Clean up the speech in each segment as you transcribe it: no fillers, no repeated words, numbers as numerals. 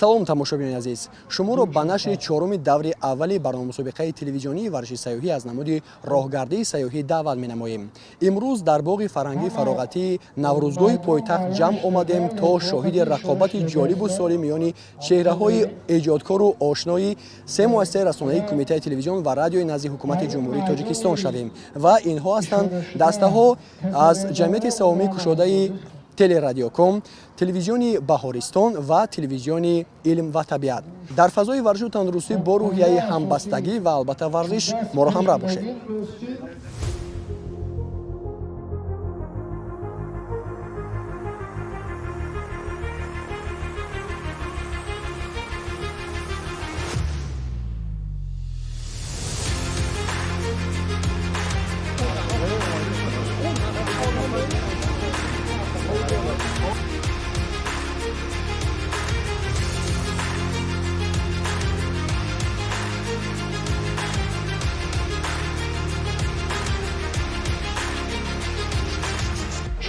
Салом, тамошобинони азиз. Шуморо ба нашри чоруми даври аввали барномамусобиқаи телевизионии варзиши сайёҳӣ аз намуди роҳгардии сайёҳӣ даъват менамоем. Имрӯз дар боғи фарҳангии фароғатии Наврӯзгоҳи пойтахт ҷамъ омадем, то шоҳиди рақобати ҷолибу солим миёни чеҳраҳои эҷодкору ошнои се муассисаи расонаии Кумитаи телевизион ва радиои назди Ҳукумати Ҷумҳурии Тоҷикистон шавем. Ва инҳо ҳастанд дастаҳо аз Ҷамъияти саҳомии кушодаи Телерадиоком, телевизиони Баҳористон ва телевизиони Илм ва табиат. Дар фазои варзишу тандурустӣ бо рӯҳияи ҳамбастагӣ ва албатта варзиш моро ҳамроҳ бошед.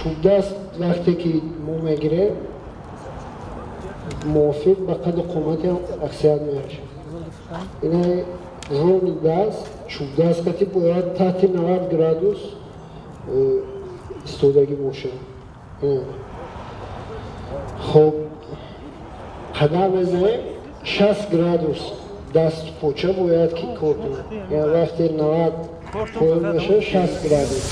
Чӯбдаст вақте ки мо мегирем, мувофиқ ба қаду қомати шахсият меашад. Ина рони даст, чӯбдаст қати бояд таҳти 90 градус истодагӣ бошад. Хоб, қадам мезанем, 60 градус даст поча бояд ки кор кунад. Вақте 90 поён мешавад, 60 градус.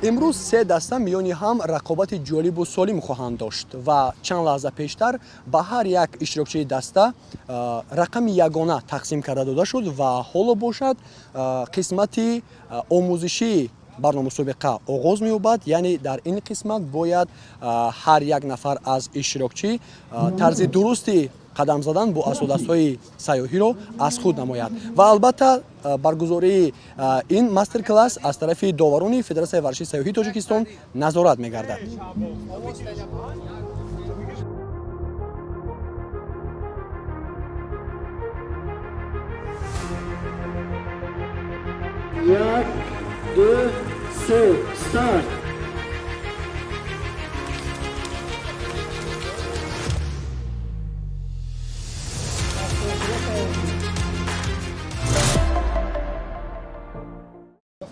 Имрӯз се даста миёни ҳам рақобати ҷолибу солим хоҳанд дошт ва чанд лаҳза пештар ба ҳар як иштирокчии даста рақами ягона тақсим карда дода шуд ва ҳоло бошад қисмати омӯзишии барномамусобиқа оғоз меёбад. Яъне дар ин қисмат бояд ҳар як нафар аз иштирокчӣ тарзи дурусти қадам задан бо асодастҳои сайёҳиро аз худ намояд. Ва албатта баргузории ин мастер-класс аз тарафи доварони Федератсияи варзиши сайёҳии Тоҷикистон назорат мегардад. Як, ду, се, старт!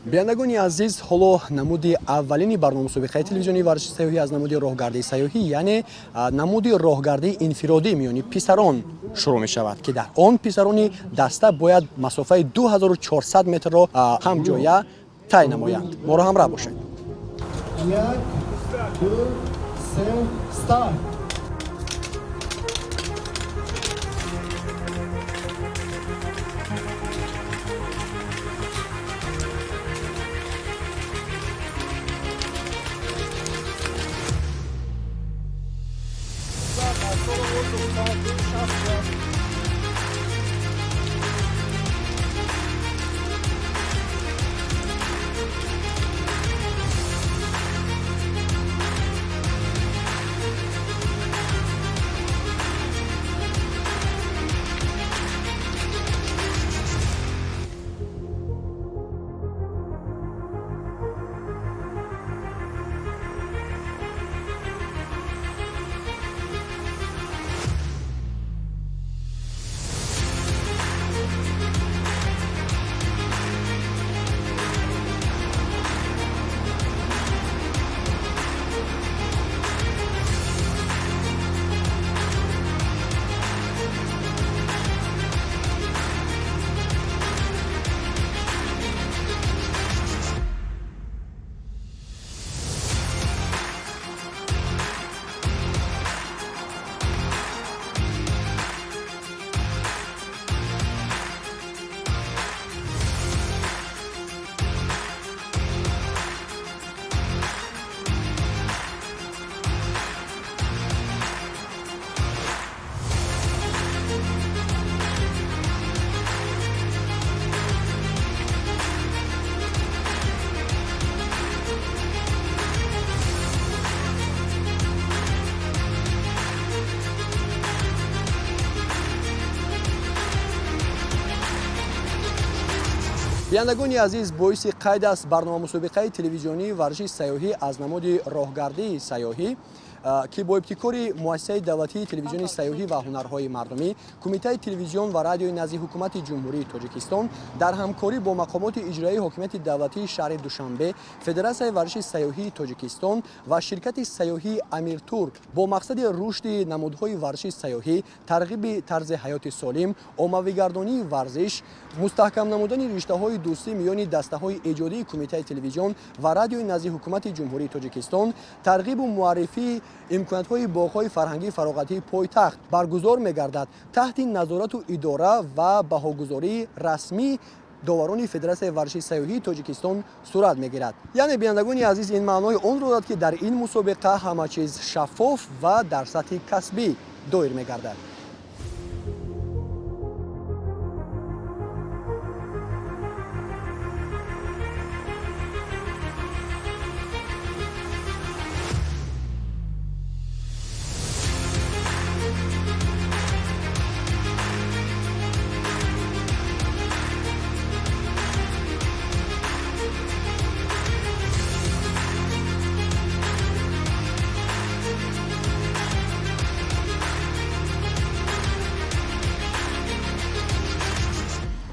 Бинандагони азиз, ҳоло намуди аввалини барномамусобиқаи телевизионии варзиши сайёҳӣ аз намуди роҳгардии сайёҳӣ, яъне намуди роҳгардии инфиродӣ миёни писарон шурӯъ мешавад, ки дар он писарони даста бояд масофаи 2400 метрро ҳамҷоя тай намоянд. Моро ҳамроҳ бошед. Як, ду, се, старт! Бинандагони азиз, боиси қайд аст, барномамусобиқаи телевизионии варзиши сайёҳӣ аз намуди роҳгардии сайёҳӣ, ки бо ибтикори Муассисаи давлатии телевизиони сайёҳӣ ва ҳунарҳои мардумӣ, Кумитаи телевизион ва радиои назди Ҳукумати Ҷумҳурии Тоҷикистон дар ҳамкорӣ бо мақомоти иҷроии ҳокимияти давлатии шаҳри Душанбе, Федератсияи варзиши сайёҳии Тоҷикистон ва ширкати сайёҳии Амиртур бо мақсади рушди намудҳои варзиши сайёҳӣ, тарғиби тарзи ҳаёти солим, оммавигардонии варзиш, мустаҳкам намудани риштаҳои дӯстӣ миёни дастаҳои эҷодии Кумитаи телевизион ва радиои назди Ҳукумати Ҷумҳурии Тоҷикистон, тарғибу муаррифии имкониятҳои боғҳои фарҳангии фароғатии пойтахт баргузор мегардад, таҳти назорату идора ва баҳогузории расмии доварони Федератсияи варзиши сайёҳии Тоҷикистон сурат мегирад. Яъне, бинандагони азиз, ин маънои онро дорад, ки дар ин мусобиқа ҳама чиз шаффоф ва дар сатҳи касбӣ доир мегардад.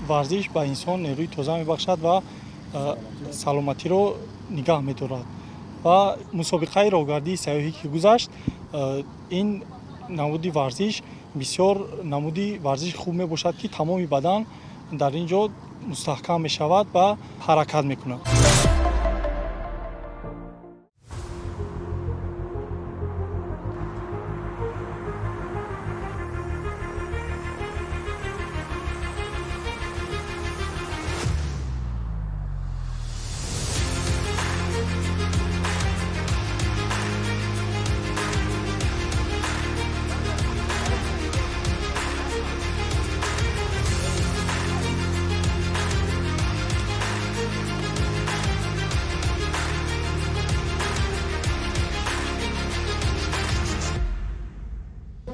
Варзиш ба инсон нерӯи тоза мебахшад ва саломатиро нигаҳ медорад. Ва мусобиқаи роҳгардии сайёҳӣ, ки гузашт, ин намуди варзиш бисёр намуди варзиши хуб мебошад, ки тамоми бадан дар ин ҷо мустаҳкам мешавад ва ҳаракат мекунад.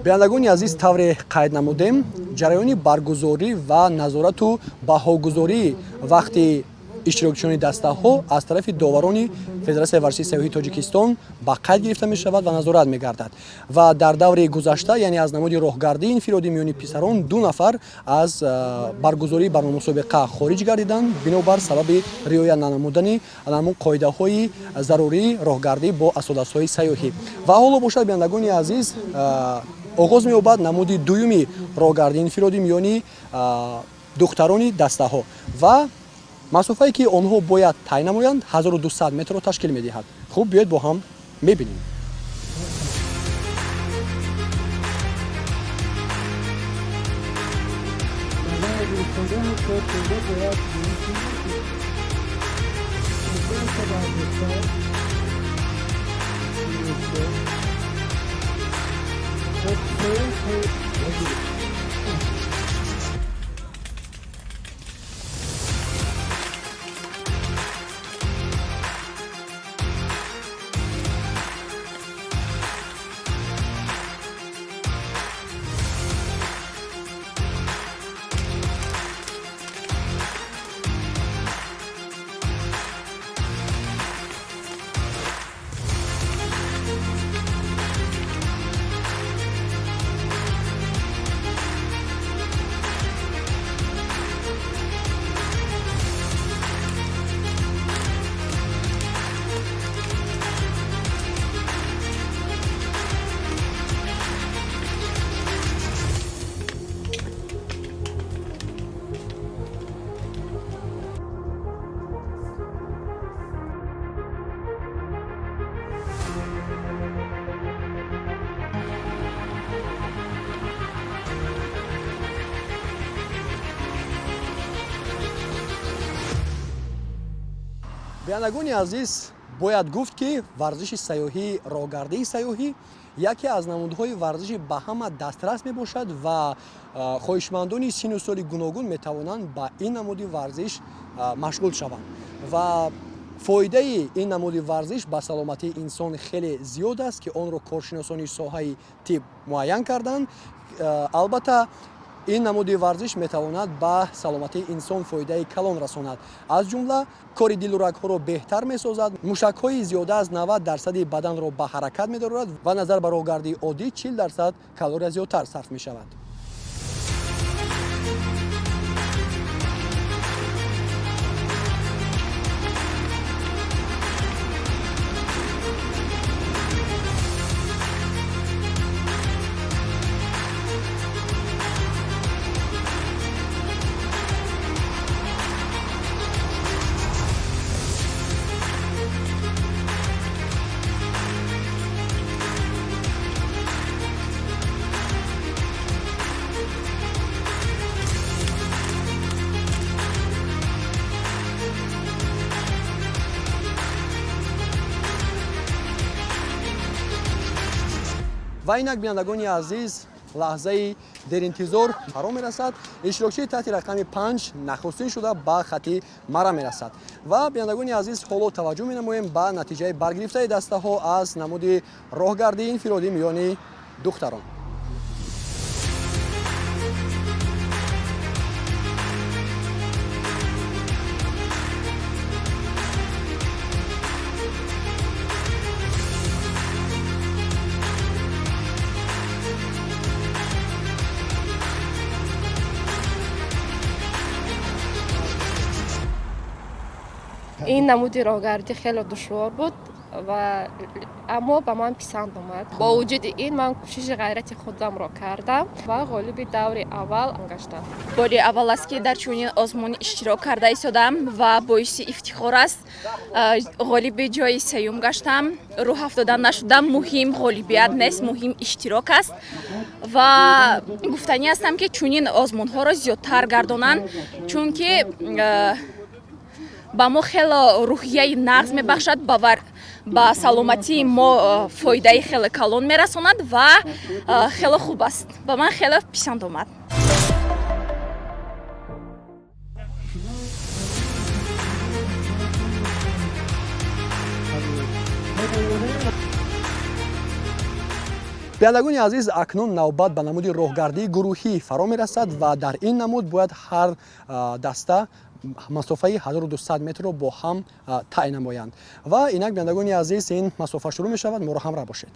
Бинандагони азиз, тавре қайд намудем, ҷараёни баргузорӣ ва назорату баҳогузории вақти иштирокчиёни дастаҳо аз тарафи доварони Федератсияи варзиши сайёҳии Тоҷикистон ба қайд гирифта мешавад ва назорат мегардад. Ва дар даври гузашта, яъне аз намуди роҳгардии инфиродӣ миёни писарон, ду нафар аз баргузории барномамусобиқа хориҷ гардиданд, бинобар сабаби риоя нанамудани ҳамон қоидаҳои зарурии роҳгардӣ бо асодастҳои сайёҳӣ. Ва ҳоло бошад, бинандагони азиз, оғоз меёбад намуди дуюми роҳгардии инфиродӣ миёни духтарони дастаҳо ва масофае, ки онҳо бояд тай намоянд, 1200 метрро ташкил медиҳад. Хуб, биёед, бо ҳам мебинем. Бинандагони азиз, бояд гуфт, ки варзиши сайёҳӣ, роҳгардии сайёҳӣ яке аз намудҳои варзиши ба ҳама дастрас мебошад ва хоҳишмандони сину соли гуногун метавонанд ба ин намуди варзиш машғул шаванд. Ва фоидаи ин намуди варзиш ба саломатии инсон хеле зиёд аст, ки онро коршиносони соҳаи тиб муайян карданд. Албатта, Ин намуди варзиш метавонад ба саломатии инсон фоидаи калон расонад. Аз ҷумла кори дилу рагҳоро беҳтар месозад, мушакҳои зиёда аз 90% баданро ба ҳаракат медорад ва назар ба роҳгардии оддӣ 40% калория зиёдтар сарф мешавад. Ва инак, бинандагони азиз, лаҳзаи деринтизор фаро мерасад. Иштирокчии таҳти рақами 5 нахустин шуда ба хати мара мерасад. Ва бинандагони азиз, ҳоло таваҷҷӯҳ менамоем ба натиҷаи баргирифтаи дастаҳо аз намуди роҳгардии инфиродӣ миёни духтарон. Ин намуди роҳгардӣ хеле душвор буд ва аммо ба ман писанд омад. Бо вуҷуди ин ман кӯшиши ғайрати худамро кардам ва ғолиби даври аввал гаштам. Бори аввал аст, ки дар чунин озмун иштирок карда истодам ва боиси ифтихор аст. Ғолиби ҷои сеюм гаштам. Рӯҳафтода нашудам. Муҳим ғолибият нест, муҳим иштирок аст. Ва гуфтанӣ ҳастам, ки чунин озмунҳоро зиёдтар гардонанд, чунки ба мо хеле рӯҳияи нағз мебахшад, ба саломатии мо фоидаи хеле калон мерасонад ва хеле хуб аст. Ба ман хеле писанд омад. Бинандагони азиз, акнун навбат ба намуди роҳгардии гурӯҳӣ фаро мерасад ва дар ин намуд бояд ҳар даста масофаи 1200 метрро бо ҳам тай намоянд. Ва инак, бинандагони азиз, ин масофа шурӯъ мешавад. Моро ҳамроҳ бошед.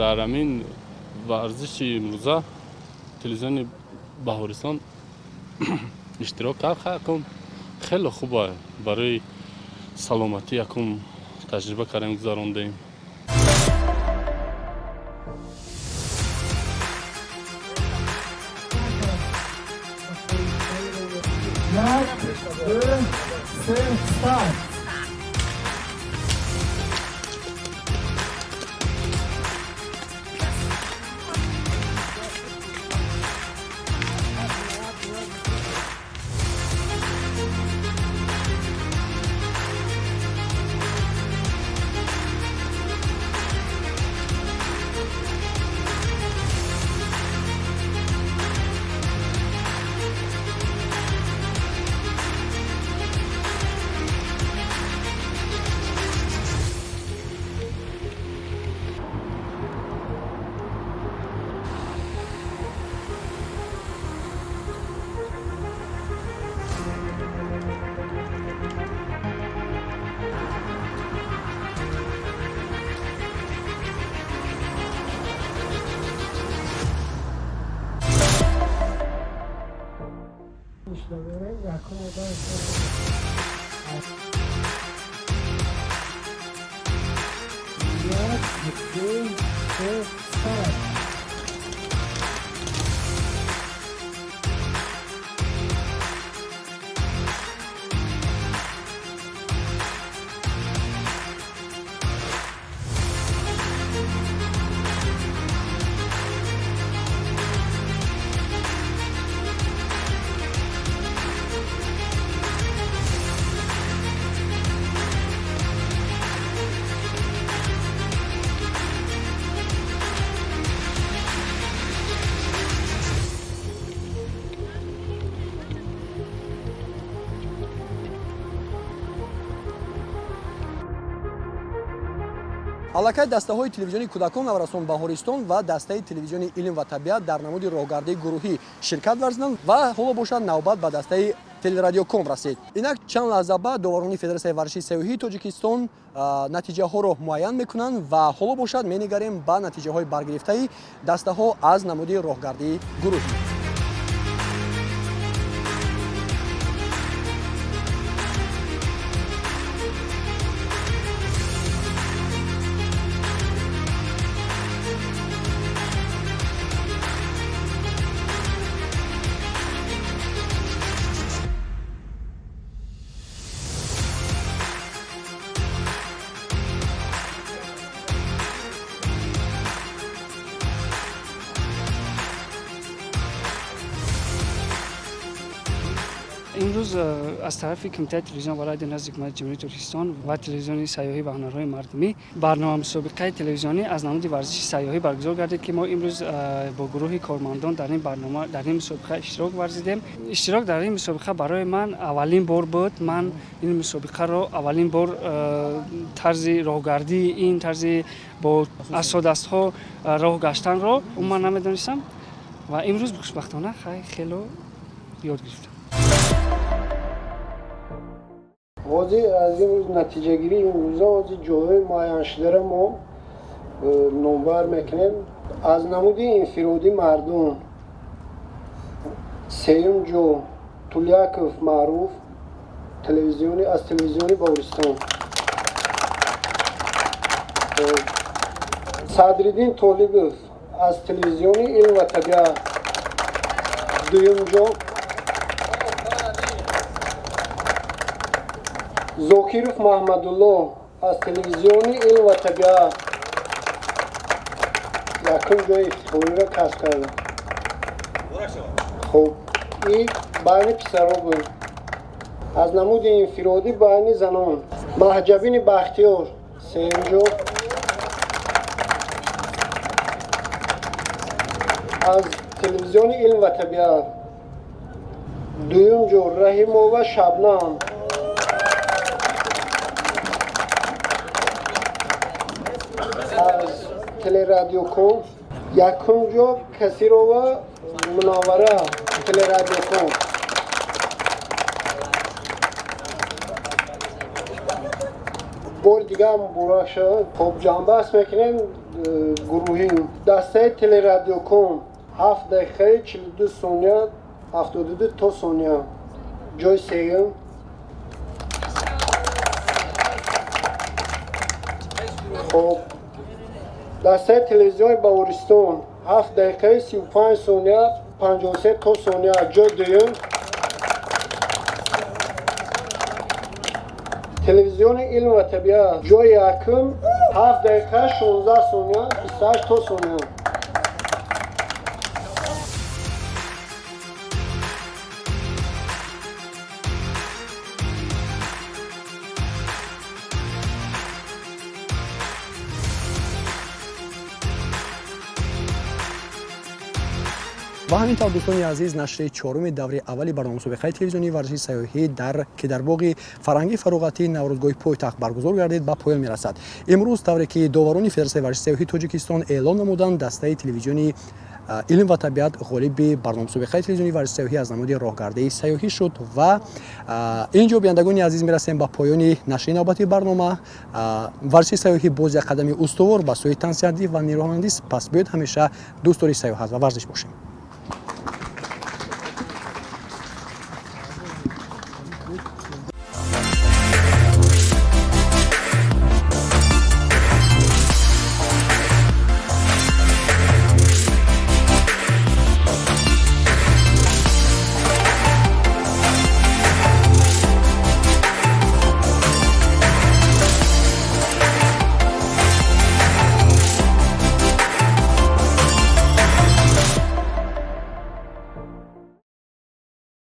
Дар ҳамин варзиши имрӯза телевизиони Баҳористон иштирок кард. Якум хеле хуба, барои саломатӣ якум таҷриба кардем, гузарондем. Як, ду, се, старт! Ду, се, старт. Аллакай дастаҳои телевизиони кӯдакон наврасон Баҳористон ва дастаи телевизиони илм ва табиат дар намуди роҳгардии гурӯҳӣ ширкат варзиданд ва ҳоло бошад, навбат ба дастаи телерадиоком расид. Инак, чанд лаҳза баъд доварони Федератсияи варзиши сайёҳии Тоҷикистон натиҷаҳоро муайян мекунанд ва ҳоло бошад, менигарем ба натиҷаҳои баргирифтаи дастаҳо аз намуди роҳгардии гурӯҳӣ. Имрӯз аз тарафи Кумитаи телевизион ва радио назди Ҳукумати Ҷумҳурии Тоҷикистон ва телевизиони сайёҳӣ ва ҳунарҳои мардумӣ барнома мусобиқаи телевизионӣ аз намуди варзиши сайёҳӣ баргузор гардид, ки мо имрӯз бо гурӯҳи кормандон дар ин барнома, дар ин мусобиқа иштирок варзидем. Иштирок дар ин мусобиқа барои ман аввалин бор буд. Ман ин мусобиқаро аввалин бор, тарзи роҳгардии ин тарзи бо асодастҳо роҳ гаштанро умуман намедонистам ва имрӯз хушбахтона хело ёд гирифтам. Ҳозир аз имрӯз натиҷагирии имрӯза, ҳозир ҷойҳои муайяншударо мо номбар мекунем. Аз намуди инфиродӣ мардум сеюм ҷо Туляков Маъруф, телевизиони, аз телевизиони Баҳористон. Садриддин Толибов аз телевизиони илм ва табиат дуюм ҷо. Зокиров Маҳмадулло аз телевизиони илм ва табиат якум ҷои ифтихориро касб карда. Хуб, и байни писаро буд. Аз намуди инфиродӣ байни занон Маҳҷабини Бахтиёр сеюм ҷо, аз телевизиони илм ва табиат. Дуюм ҷо Раҳимова Шабнам. Аз телерадиоком якум ҷо Касирова Мунаввара, телерадиоком. Бори дига муборак шавад. Хоб, ҷамъбаст мекунем гурӯҳӣ. Дастаи телерадиоком 7 дақиқаи 42 сония 72 то сония, ҷои сеюм. Хоб, дастаи телевизиони Баҳористон 7 дақиқаи 35 сония 53 то сония, ҷои дуюм. Телевизиони илм ва табиат ҷои якум, 7 дақиқа 16 сония 28 то сония. Ва ҳамин тавр, дӯстони азиз, нашри чоруми даври аввали барномамусобиқаи телевизионии варзиши сайёҳӣ, дар ки дар боғи фарҳангии фароғатии Наврӯзгоҳи пойтахт баргузор гардид, ба поён мерасад. Имрӯз, тавре ки доварони Федератсияи варзиши сайёҳии Тоҷикистон эълон намуданд, дастаи телевизиони илм ва табиат ғолиби барномамусобиқаи телевизионии варзиши сайёҳӣ аз намуди роҳгардии сайёҳӣ шуд. Ва ин ҷо, бинандагони азиз, мерасем ба поёни нашри навбати барнома. Варзиши сайёҳӣ боз як қадами устувор ба сӯи тансиҳатӣ ва нерӯҳандист. Пас биёед, ҳамеша дӯстдори сайёҳат ва варзиш бошем.